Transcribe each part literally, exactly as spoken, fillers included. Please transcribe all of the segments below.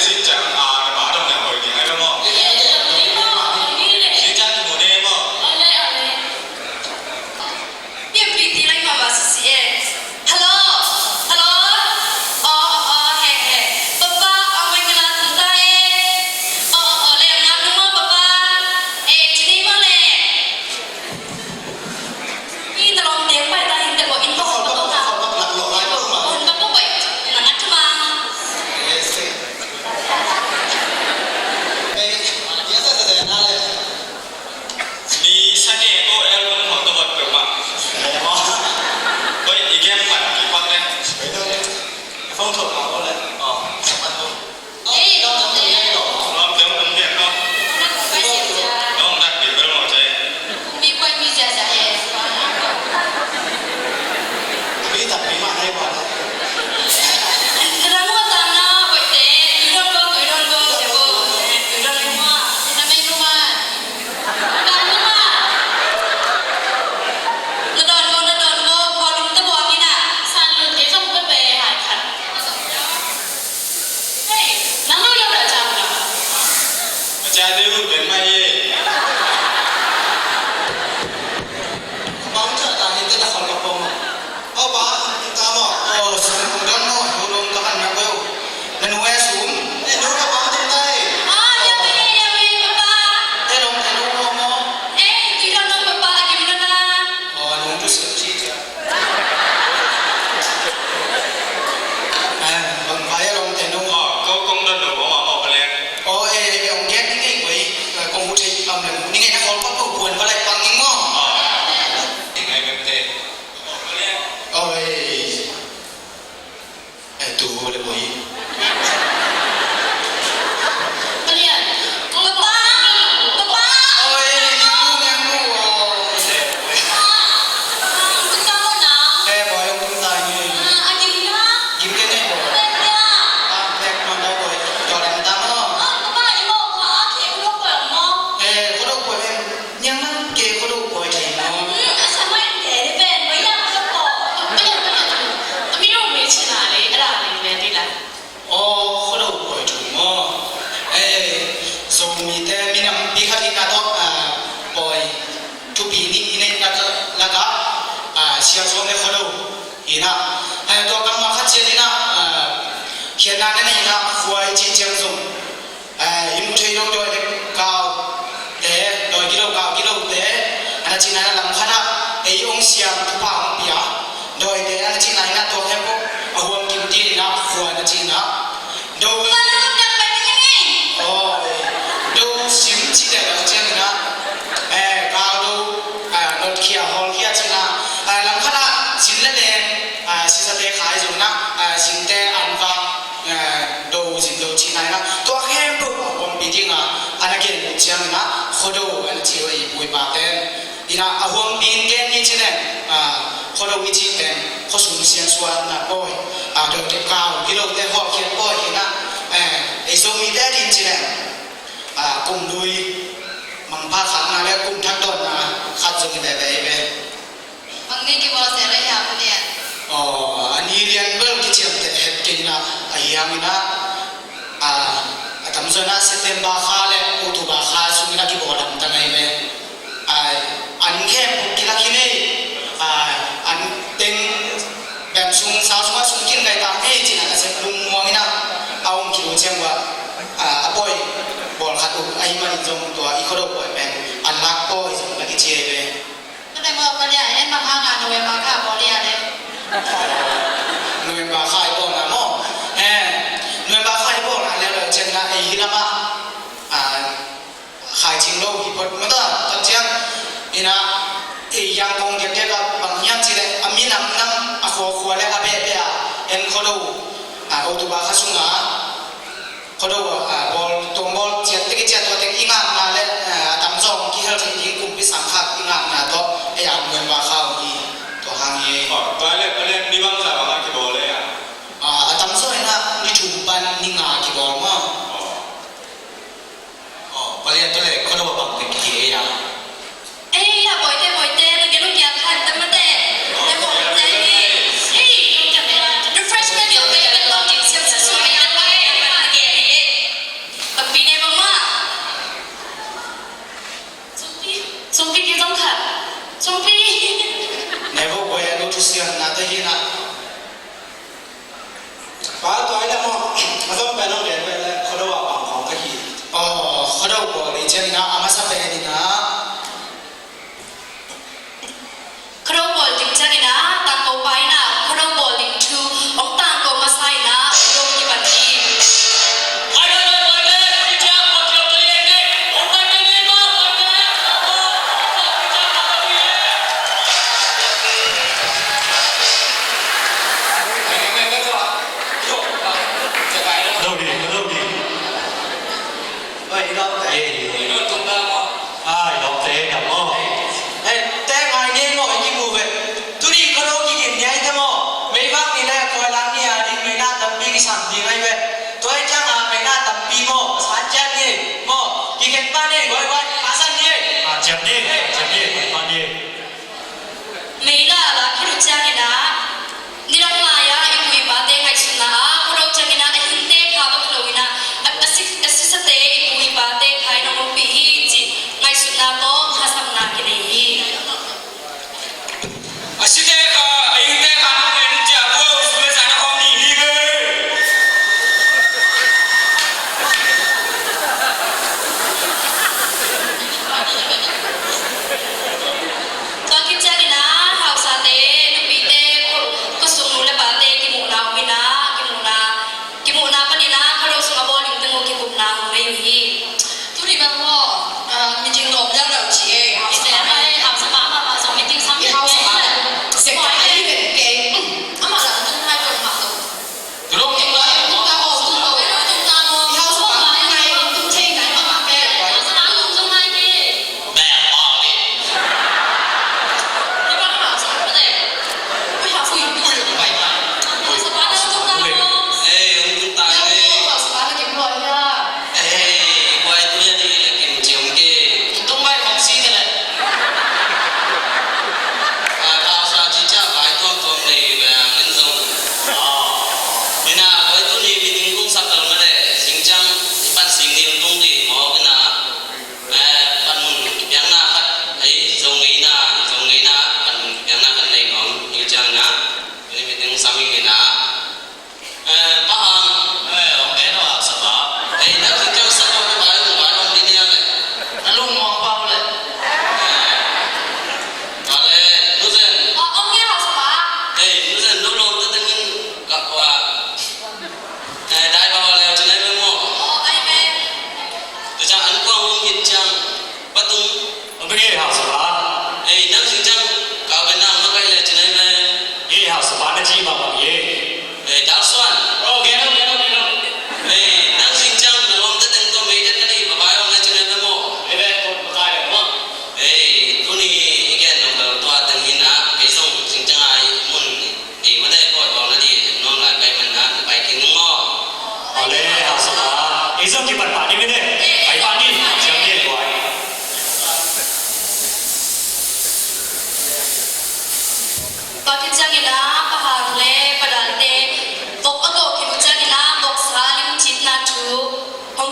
Ciang a, na pa dong na hoi ding ai dong maw? Ciang kimu ne maw? Hello, hello. Aw, aw, aw, he, he. Papa, aw, mai ngala tung ta e. Aw, aw, aw, le, ngam nung maw, Papa. E, cini maw le. Ih, na lawm te pai ta in te ko in ko hon bak ko ka. Hon bak ko ko in. Na ngat ma. Ni sa ne ko el ko hon to hon ko ma. Oi, i game pan ki pak le. Phone to ma ko le. Oh, sa pan ko. Hei, nang lo lo dah jam dah. A ca deuh ben mai ye. Bang ca ta hin te ta khol ka pom. Aw ba, ta mo. Aw, sum kong don no, hu lom ta kan na beu. Na nu e sum. E nu ka bang tung ta e. Ah, ya me, ya me, papa. E long, e long mo mo. E, tu don no papa, a kim na na. Aw, long tu sim ci ca. Bang pai a long te nung. Aw, ko kong don lo, aw, aw, palian. Aw, e, e, ong gen ni ngei wei. Kong mu thei am lem. Ni ngei na kol pa pu puan pa lai pang ning mo. Aw, ni ngei bem te. Aw, palian. Aw, e. E, tu le wei. Palian. Papa, papa. Oi, ni mu, ni mu. Oi. Tung ta mo na. E, boy, tung ta ni. A, a gim na. Gim ke ne boy. Pek ya. A, pek ma da boy. Tua lam ta mo. A, papa, i mo pa, a ke ko lo pa mo. E, ko lo pa em. Niang nang ke Khuado pawi thei maw? Hmm, a sa mai te ni pen, mai yang ka paw. Palian, palian. A mi lo mi china le, a la le ne ti la. Aw, Khuado pawi thu maw? Eh, Zomite minam pi khat in a tawh, ah, pawi thupi nih i neih lak, lak ah, ah, Siangsawn le Khuado in a. Eh, tua kam mah khat ciat in a, ah, khiatna na neih in a, khua i cih ciang zong. Eh, i muh theih loh dawi le kau te, dawi gilo kau gilo te, a na cihna in a lam khat ah ei hong siam thupha hong pia. Dawite a na cihna in a tua khempeuh a huam kim ding in a khua na cihna. Do. Aw, do sim cih le lam ciang in a, eh, kau do, eh, notkhia hawlkhia cihna. Eh, lam khat ah zin le leng, eh, sisate khai zong in a, eh, zinte an vak. Eh, do zin do cihna in a, tua khempeuh a huampi ding a, a na gen uh ciangin a, Khuado a na ci uh i pu i pa ten. In a, a huampi in gen i ci leng, ah, Khuado i cih pen, khuasung siangsuahna pawi, ah, dawite kau gilote hawlkhiat pawi in a, eh, ei Zomite a ding ci leng, ah, kum lui mangpha khakna le kum thak dawnna khat zong i veve i ve. Bang ni kibawl zel ahi a, Palian? Aw, a ni lian bel kiciamteh het kei in a, ahi hangin a, a, a tamzaw in a September kha le October kha sungin a kibawl lamdang ahi ve. Ai, an khempeuh kilak hi nei, ai, an teng bem sung, sau sungah sung kin kai tak nei cin a ka sep lungmuang in a, a om kilo ciang ua, a, a pawi bawl khat uh, ahi manin zong tua i Khuado pawi pen, an lak pawi zong na kici ahi ve. Ka dai maw, Palian, en bang hang a November kha bawl ia le. November kha i bawlna maw? Eh, November kha i bawlna le lo ciang na ei hi lamah, ah, khai cing lo hi phot mata, tak ciang, ina, ei Yangon diakdiak a bang hiam cih leh, a minam nam, a khuakhua le a behbeh a, en Khuado, ah, October kha sunga, Khuado, ah, bawl, tuang bawl ciat tek i ciat tua tek i ngakna le, ah, a tamzaw kihel thei ding kumpi sang khat i ngakna tawh, ei a November kha uh hi, tua hang hi. Aw, tua le, tua le, ni bang za bang a kibawl le a? Ah, a tamzaw in a ni thum pan ni nga kibawl maw. Aw. Aw, Palian, tua le, Khuado bang tek hi ei a? Ei, a boite, boite, na gen uh kia khan ta mate. Na gen uh kia hi. Ei, refreshment yo pe kan lo ding sem sa su mai kan lo ding sem sa su mai kan lo ding sem sa su mai kan lo ding.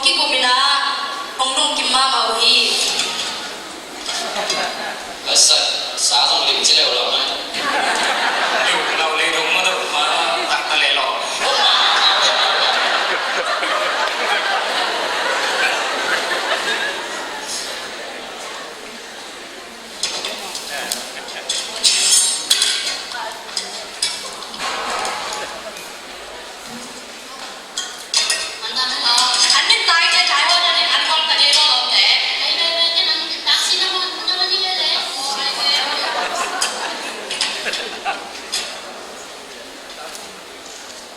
Hi kum in ah hong lungkim mahmah uh hi. A sa, sa zong lim ci leu lo mai. Lim lo lei dong ma dong ma, tak ta leh lo.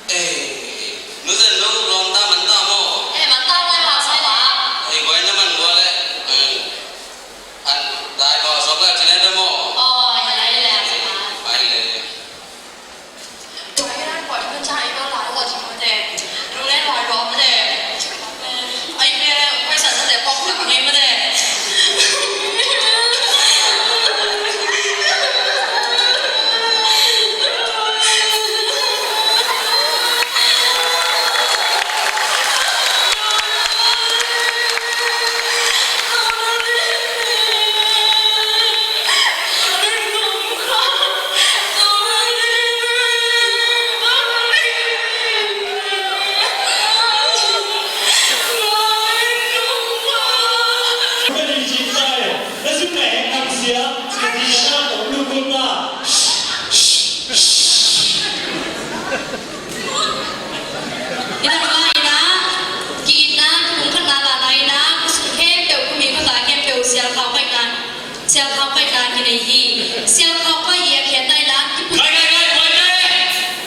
Eh, nu Zen, no lawm ta man ta maw? Eh, man ta maw, hau sa ba? Eh, guai na man gua leh. Eh, an dai ba sok la ci leh maw? Oh, ya, ya, ya, ya. Pai leh. Ina, ina, ki-itna, kipumkhatna, lahna ina, khua sung khempeuh, khuami khuata khempeuh, sial khau paihna, sial khau paihna kinei hi. Sial khau paih i a khiatna ina, kipum- Kai, kai, kai, kai, kai.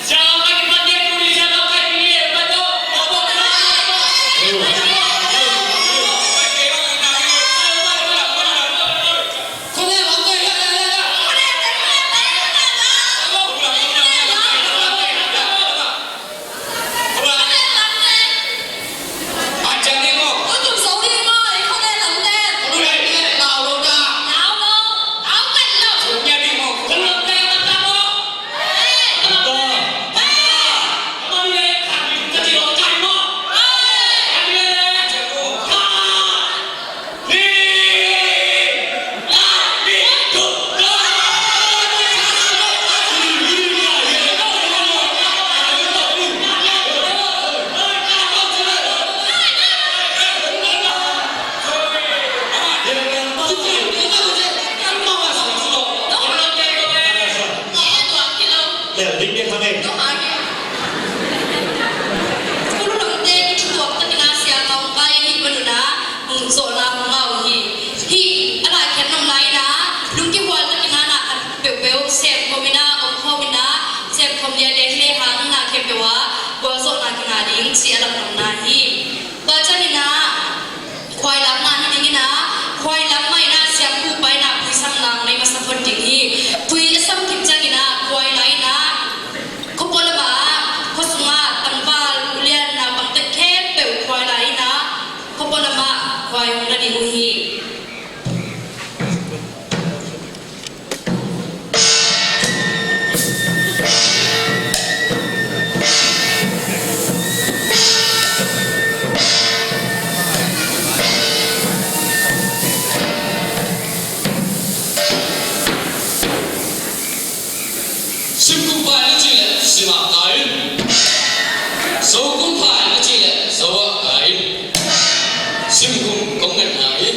Sial khau paih kipan dek tuni, sial khau paih tuni, eh, paih ko, paih ko, paih ko. Lel ding ding hang e. School lungte kithutuak takin a sial khau paih i hih manun ah hong zawhna hong ngah uh hi. Hih a laikhiat nopna in ah lungkihual takin ah na khat peuhpeuh semkhawm in ah, omkhawm in ah, semkhawm lianlian hi lehang na khempeuh ah gualzawhna kingah ding cih a lamdangna hi. Tua ciangin ah khuailakna hi dingin ah, khuailak mah in ah siampu pa in ah pui sam nang nei masa phot ding hi. Pui a sam khit ciangin ah khuailai in ah, khuapua lamah, khua sungah tangval, ulian, naupangte khempeuh khuailai in ah, khuapua lamah khuai hong la ding uh hi. Simkum pha na cih leh sim ah kai in. Zokum pha na cih leh zo ah kai in. Simkum kong ngetna hi.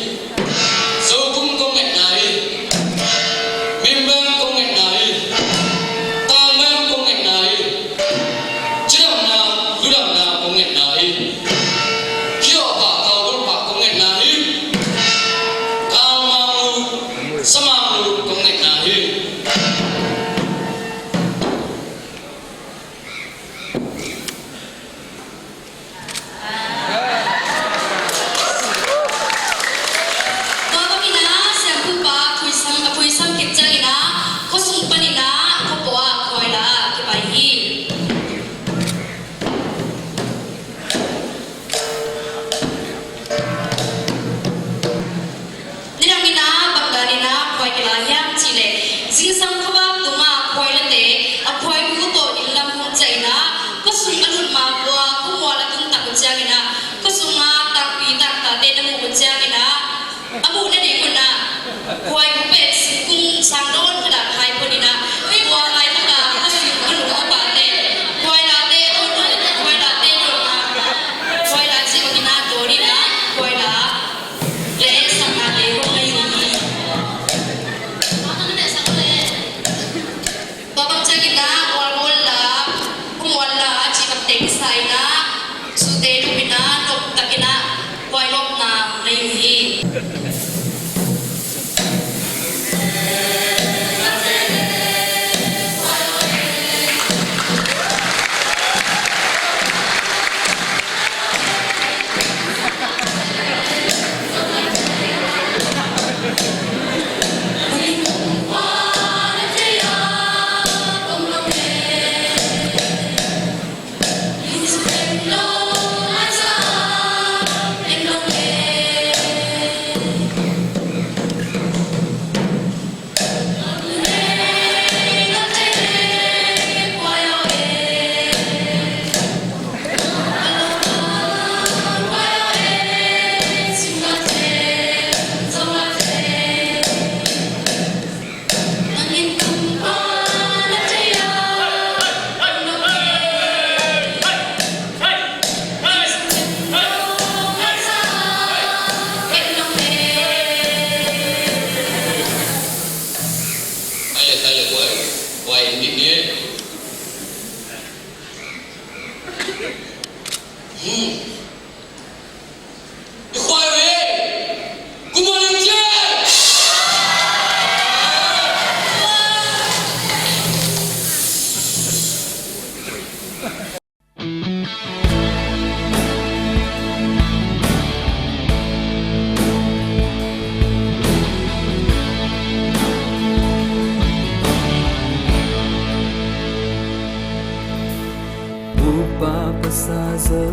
Upa Pastor Zo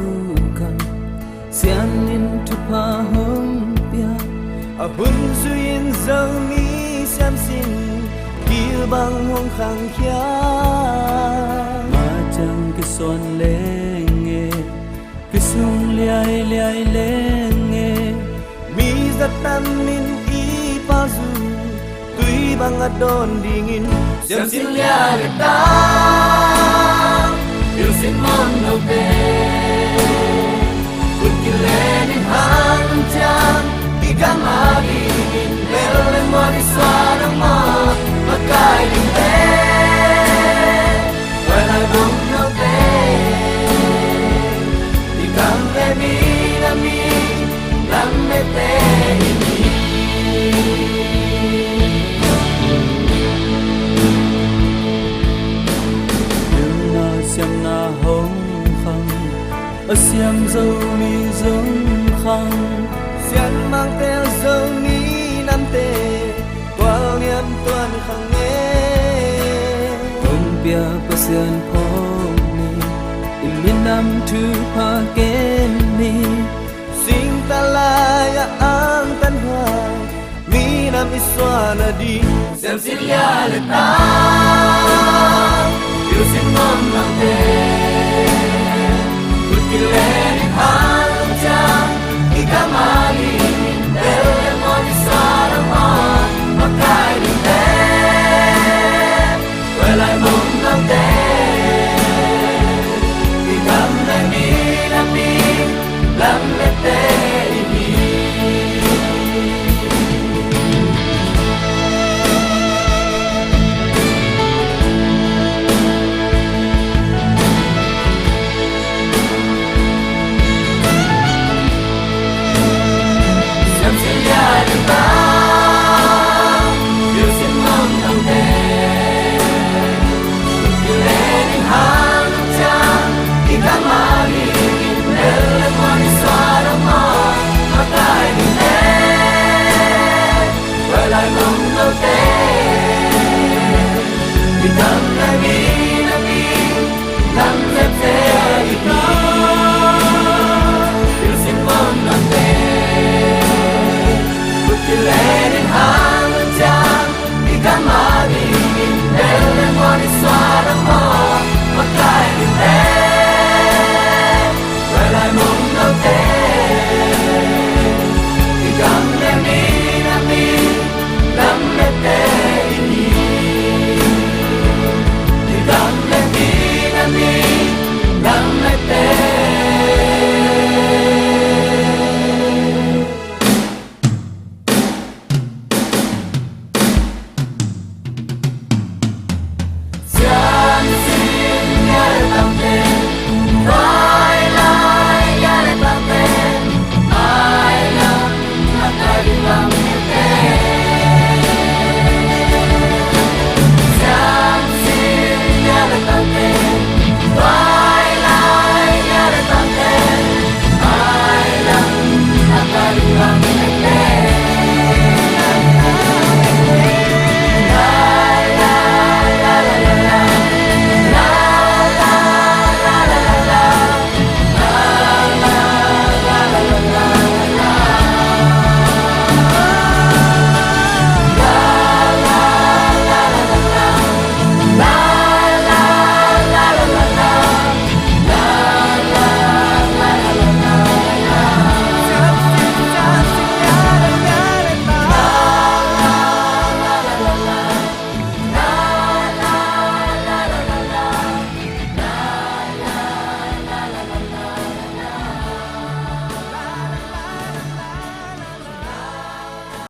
Khang, Sian in thupha hong pia. A hun zui-in Zomi siamsin, gil bang hong khangkhia. Mah ciang kisuan leng e, kisung liailiai leng e. Mi zat tam in i pau zu, tui bang a dawn dingin, siamsin lia le ta, pilsin mon note. Khut kilen in hang ciang, i gam a dingin bel le muan i suan a mawk, makai ding te. Tua lai bang note, i gam le mi na mi, lam mete i mi. Pilna siamna hong khang, a siam Zomi zong khang. Sian Mang Tel Zomi namte, gualniam tuan khang e. Hong pia Pasian phawk ni, i minam thupha kem ni. Singtang lai-ah angtan huai, minam i suan a ding, siamsin lia le ta,